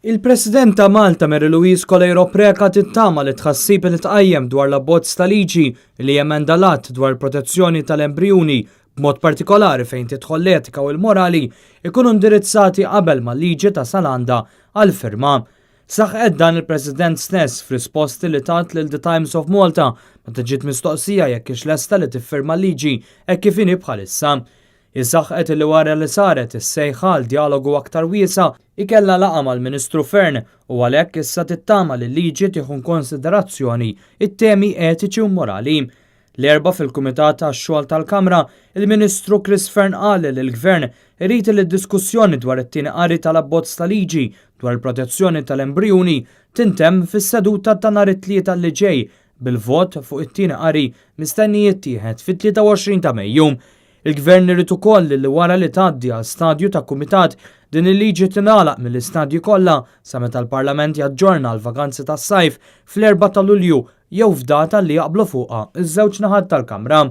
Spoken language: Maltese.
Il-President ta' Malta Mary Louise Coleiro Preca tittama li t-tħassib li tqajjem dwar l-abbozz ta' liġi li jemenda l-att dwar il-protezzjoni tal-embrijuni, b'mod partikolari fejn tidħol l-etika u l-morali, ikunu indirizzati qabel ma l-liġi tasal għandha għall-firma. Saħqet dan il-President stess f'risposti li tat lil The Times of Malta meta ġiet mistoqsija jekk hix lesta li tiffirma l-liġi hekk kif inhi bħalissa. Hi saħqet li wara li saret is-sejħa għal djalogu aktar wiesa', hi kellha laqgħa mal-Ministru Fearne u għalhekk issa tittama li l-liġi tieħu inkonsiderazzjoni t-temi etiċi u morali. L-Erbgħa fil-Kumitat għax-Xogħol tal-Kamra, il-Ministru Chris Fearne qal li l-Gvern irid li d-diskussjoni dwar it-tieni qari tal-abbozz ta' liġi dwar il-protezzjoni tal-embrijuni tintemm fis-seduta ta' nhar it-Tlieta li ġej bil-vot fuq it-tieni qari mistenni jittieħed fit-23 ta' Mejju. Il-Gvern irid ukoll li wara li tgħaddi għal stadju ta' kumitat, din il-liġi tingħalaq mill-istadji kollha sa meta l-Parlament jaġġorna għall-vaganzi tas-sajf fl-erbgħa ta' Lulju jew f'data li jaqblu fuqha ż-żewġ naħat tal-Kamra.